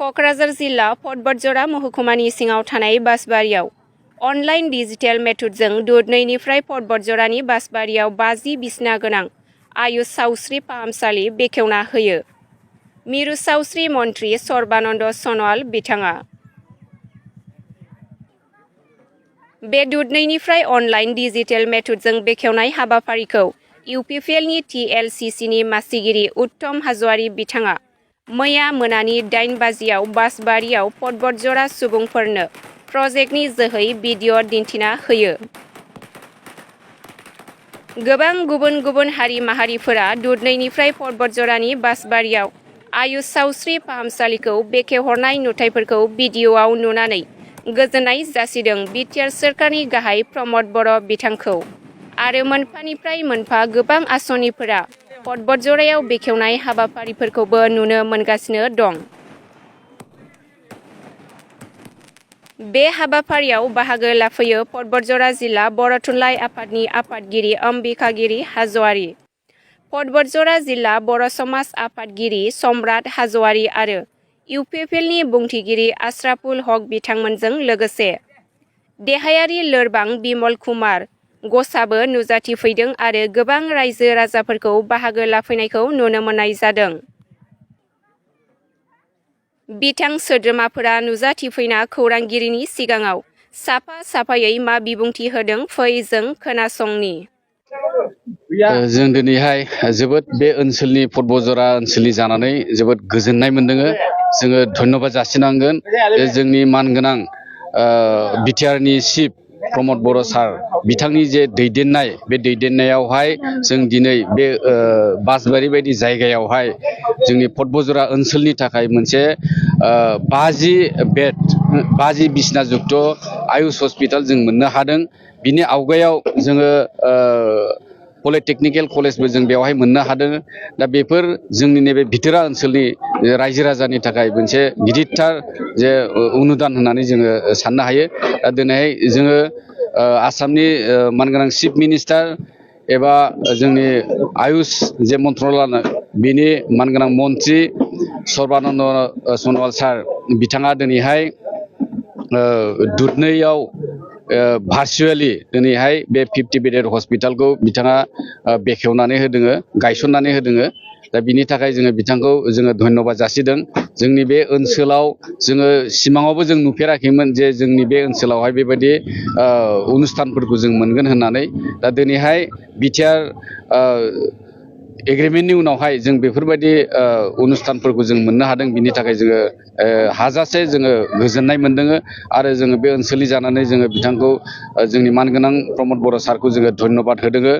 क'क्राझार जिल्ला पटबरजरा महकुमानि सिङाव थानाय बासबारियाव अनलाइन डिजिटेल मेथडजों दुधनैनिफ्राय पटबरजरानि बासबारियाव 50 बिसना गोनां आयुष सावस्रि फाहामसालि बेखेवना होयो। मिरु सावस्रि मन्त्रि सर्बानन्द सन'वाल बिथाङा बे दुधनैनिफ्राय अनलाइन डिजिटेल मेथडजों बेखेवनाय हाबाफारिखौ इउपिपिएलनि टिएलसिसिनि मासिगिरि उत्तम हाज'वारि बिथाङा मैया मोनानि 8 बाजियाव बासबारियाव पटबरजरा सुबुंफोरनो प्रजेक्टनि जोहै भिडिअ' दिन्थिना होयो। गोबां गुबुन गुबुन हारि माहारिफोरा दुधनैनिफ्राय पटबरजरानि बासबारियाव आयुष सावस्रि फाहामसालिखौ बेखेवहरनाय नुथायफोरखौ भिडिअ'आव नुनानै गोजोननाय जासिदों। बिटिआर सोरखारनि गाहाय प्रमद बर' बिथांखौ आरो मोनफानिफ्राय मोनफा गोबां आसनिफोरा पटबरजरायाव बेखेवनाय हाबाफारिफोरखौबो नुनो मोनगासिनो दं। बे हाबाफारियाव बाहागो लाफैयो पटबरजरा जिल्ला बर' थुनलाइ आफादनि आफादगिरि अम्बिकागिरि हाज'वारि, पटबरजरा जिल्ला बर' समाज आफादगिरि सम्राट हाज'वारि आरो इउपिपिएलनि बुंथिगिरि आश्राफुल हक बिथांमोनजों लोगोसे देहायारि लोरबां बिमल कुमार गसाबो नुजाथिफैदों आरो गोबां रायजो राजाफोरखौ बाहागो लाफैनायखौ नुनो मोननाय जादों। बिथां सोद्रोमाफोरा नुजाथिफैना खौरांगिरिनि सिगाङाव साफा साफायै मा बिबुंथि होदों फै जों खोनासंनि। जों दिनैहाय जोबोद बे ओनसोलनि पटबरजरा ओनसोलनि जानानै जोबोद गोजोननाय मोनदों। जोङो धन्यबाद जासिनांगोन जोंनि मानगोनां बिटिआरनि चिफ प्रमद बर' सार बिथांनि जे दैदेननाय बे दैदेननायावहाय जों दिनै बे बासबारि बायदि जायगायावहाय जोंनि पटबरजरा ओनसोलनि थाखाय मोनसे 50 बिसना जुक्त आयुष हस्पिटाल जों मोननो हादों। बिनि आवगायाव जोङो पलिटेकनिकेल कलेजबो जों बेवहाय मोननो हादों। दा बेफोर जोंनि नैबे भितोरा ओनसोलनि रायजो राजानि थाखाय मोनसे गिदिरथार जे अनुदान होननानै जोङो साननो हायो। दा दिनैहाय जोङो आसामनि मानगोनां चिफ मिनिस्टार एबा जोंनि आयुष जे मन्त्रनालय बिनि मानगोनां मन्त्रि सर्बानन्द सन'वाल सार बिथाङा दिनैहाय दुधनैयाव भार्चुवेलि दिनैहाय बे 50 बेडेड हस्पिटालखौ बिथाङा बेखेवनानै होदों, गायसननानै होदों। दा बिनि थाखाय जोङो बिथांखौ जोङो धन्यबाद जासिदों। जोंनि बे ओनसोलाव जोङो सिमाङावबो जों नुफेराखैमोन जे जोंनि बे ओनसोलावहाय बेबायदि अनुस्थानफोरखौ जों मोनगोन होननानै। दा दिनैहाय बिटिआर एग्रिमेन्टनि उनावहाय जों बेफोरबायदि अनुस्थानफोरखौ जों मोननो हादों। बिनि थाखाय जोङो हाजासे जोङो गोजोननाय मोनदों आरो जोङो बे ओनसोलनि जानानै जोङो बिथांखौ जोंनि मानगोनां प्रमद बर' सारखौ जोङो धन्यबाद होदों।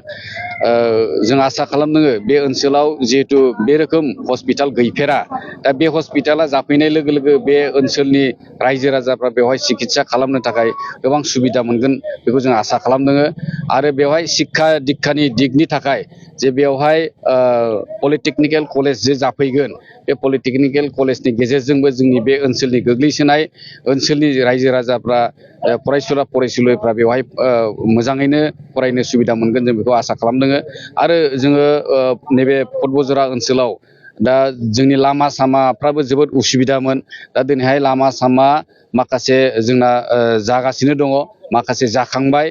जों आसा खालामदों बे ओनसोलाव जिहेतु बे रोखोम हस्पिटाल गैफेरा, दा बे हस्पिटाला जाफैनाय लोगो लोगो बे ओनसोलनि रायजो राजाफ्रा बेवहाय सिकित्सा खालामनो थाखाय गोबां सुबिदा मोनगोन बेखौ जों आसा खालामदों। आरो बेवहाय शिक्षा दिक्षानि दिगनि थाखाय जे बेवहाय पलिटेकनिकेल कलेज जे जाफैगोन, बे पलिटेकनिकेल कलेजनि गेजेरजोंबो जोंनि बे ओनसोलनि गोग्लैसोनाय ओनसोलनि रायजो राजाफ्रा फरायसुला फरायसुलिफ्रा बेवहाय मोजाङैनो फरायनो सुबिदा मोनगोन जों बेखौ आसा खालामदों। आरो जोङो नैबे पटबरजरा ओनसोलाव दा जोंनि लामा सामाफ्राबो जोबोद उसुबिदामोन। दा दिनैहाय लामा सामा माखासे जोंना जागासिनो दङ, माखासे जाखांबाय।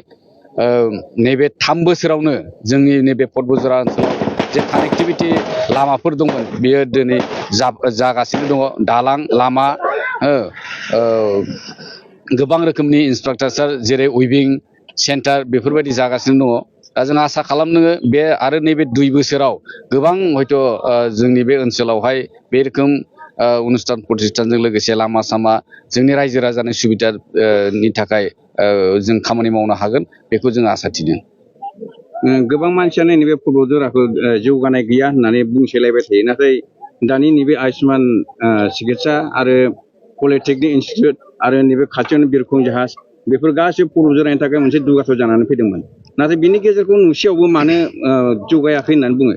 नैबे 3 बोसोरावनो जोंनि नैबे पटबरजरा ओनसोलाव जे कानेक्टिभिटि लामाफोर दंमोन बेयो दिनै जागासिनो दङ। दालां लामा गोबां रोखोमनि इनफ्रास्ट्राक्चार जेरै उइभिं सेन्टार बेफोरबायदि जागासिनो दङ। दा जों आसा खालामदों बे आरो नैबे 2 बोसोराव गोबां हयथ' जोंनि बे ओनसोलावहाय बे रोखोम अनुस्थान प्रतिष्ठानजों लोगोसे लामा सामा जोंनि रायजो राजानि सुबिदानि थाखाय जों खामानि मावनो हागोन बेखौ जों आसा थिदों। गोबां मानसियानो नैबे पटबरजराखौ जौगानाय गैया होननानै बुंसोलायबाय थायो, नाथाय दानि नैबे आयुष्मान चिकित्सा आरो पलिटेकनिक इनस्टिटिउट आरो नैबे खाथियावनो बिरखं जाहाज बेफोर गासैबो पटबरजरानि थाखाय मोनसे दुगाथाव जानानै फैदोंमोन। नाथाय बिनि गेजेरखौ नुसेयावबो मानो जौगायाखै होननानै बुङो?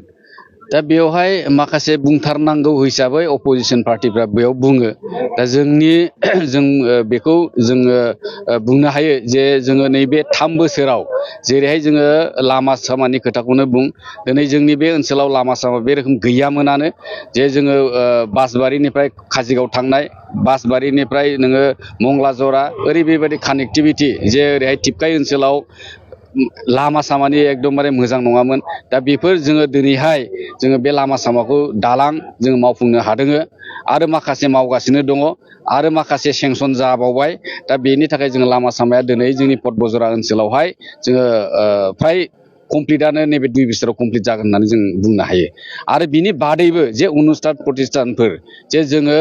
दा बेवहाय माखासे बुंथारनांगौ हिसाबै अपोजिसन पार्टिफ्रा बेयाव बुङो दा जों बेखौ जोङो बुंनो हायो जे जोङो नैबे 3 बोसोराव जेरैहाय जोङो लामा सामानि खोथाखौनो बुं दिनै जोंनि बे ओनसोलाव लामा सामा बे रोखोम गैयामोनानो जे जोङो बासबारिनिफ्राय काजिगाव थांनाय बासबारिनिफ्राय नोङो मंगलाजरा बेबायदि कानेक्टिभिटि जे ओरैहाय टिपकाइ ओनसोलाव लामा सामानि एकदमबारे मोजां नङामोन दा बेफोर जोङो दिनैहाय जोङो बे लामा सामाखौ दालां जोङो मावफुंनो हादों आरो माखासे मावगासिनो दङ आरो माखासे सेंसन जाबावबाय दा बेनि थाखाय जोङो लामा सामाया दिनै जोंनि पटबजरा ओनसोलावहाय जोङो फ्राय कमप्लिटआनो नैबे 2 बोसोराव कमप्लिट जागोन होननानै जों बुंनो हायो आरो बिनि बादैबो जे अनुस्थान प्रतिष्ठानफोर जे जोङो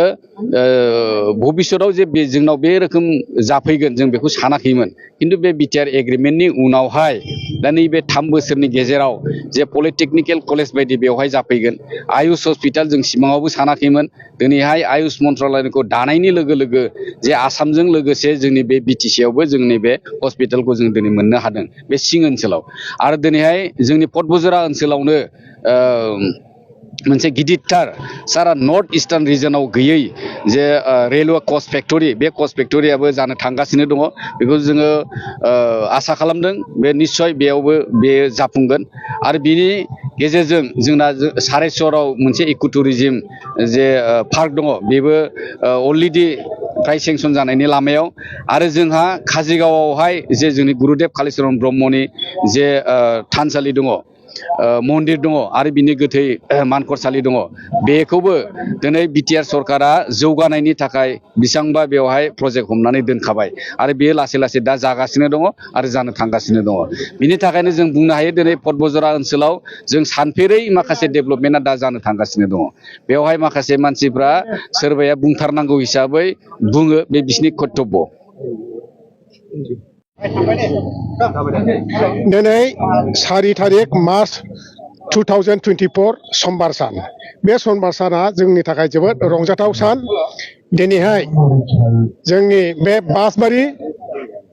भबिष्यताव जे जोंनाव बे रोखोम जाफैगोन जों बेखौ सानाखैमोन खिन्थु बे बिटिआर एग्रिमेन्टनि उनावहाय दा नैबे 3 बोसोरनि गेजेराव जे पलिटेकनिकेल कलेज बायदि बेवहाय जाफैगोन आयुष हस्पिटाल जों सिमाङावबो सानाखैमोन दिनैहाय आयुष मन्त्रालयखौ दानायनि लोगो लोगो जे आसामजों लोगोसे जोंनि बे बिटिसिआवबो जोंनि बे हस्पिटालखौ जों दिनै मोननो हादों बे सिं ओनसोलाव आरो दिनैहाय जोंनि पटबजरा ओनसोलावनो मोनसे गिदिरथार सारा नर्थ इस्टार्न रिजनाव गैयै जे रेलवे कच फेक्टरि बे कच फेक्टरियाबो जानो थांगासिनो दङ बेखौ जोङो आसा खालामदों बे निस्सय बेयावबो बे जाफुंगोन आरो बिनि गेजेरजों जोंना सारेसराव मोनसे इक' टुरिजिम जे पार्क दङ बेबो अलरेडि फ्राय सेंसन जानायनि लामायाव आरो जोंहा काजिगावआवहाय जे जोंनि गुरुदेब कालिचरन ब्रह्मनि जे थानसालि दङ मन्दिर दङ आरो बिनि गोथै मानखरसालि दङ बेखौबो दिनै बिटिआर सरकारा जौगानायनि थाखाय बेसेबांबा बेवहाय प्रजेक्ट हमनानै दोनखाबाय आरो बेयो लासै लासै दा जागासिनो दङ आरो जानो थांगासिनो दङ बिनि थाखायनो जों बुंनो हायो दिनै पटबजरा ओनसोलाव जों सानफेरै माखासे डेभेलपमेन्टआ दा जानो थांगासिनो दङ बेवहाय माखासे मानसिफ्रा सोरबाया बुंथारनांगौ हिसाबै बुङो बे बिसिनि कर्तब्य दिनै 4 तारिख मार्च 2024 समबार सान बे समबार साना जोंनि थाखाय जोबोद रंजाथाव सान दिनैहाय जोंनि बे बासबारि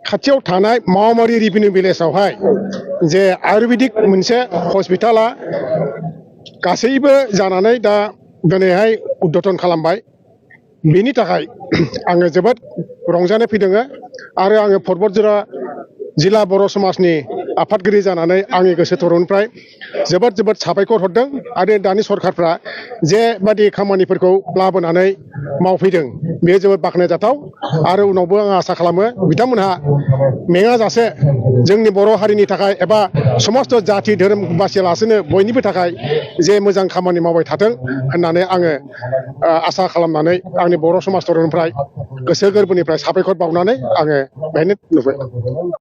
खाथियाव थानाय मावमारि रेभिनिउ भिलेजावहाय जे आयुर्वेदिक मोनसे हस्पिटाला गासैबो जानानै दा दिनैहाय उद्घाटन खालामबाय बेनि थाखाय आङो जोबोद रंजानाय फैदों आरो आङो पटबजरा जिल्ला बर' समाजनि आफादगिरि जानानै आंनि गोसो थरनिफ्राय जोबोद साबायखर हरदों आरो दानि सरकारफ्रा जेबादि खामानिफोरखौ लाबोनानै मावफैदों बेयो जोबोद बाख्नायजाथाव आरो उनावबो आं आसा खालामो बिथांमोनहा मेङाजासे जोंनि बर' हारिनि थाखाय एबा समस्त जाथि धोरोम बासियालासेनो बयनिबो थाखाय जे मोजां खामानि मावबाय थाथों होननानै आङो आसा खालामनानै आंनि बर' समाज थरनिफ्राय गोसो गोरबोनिफ्राय साबायखर बावनानै आङो बेहायनो नुबाय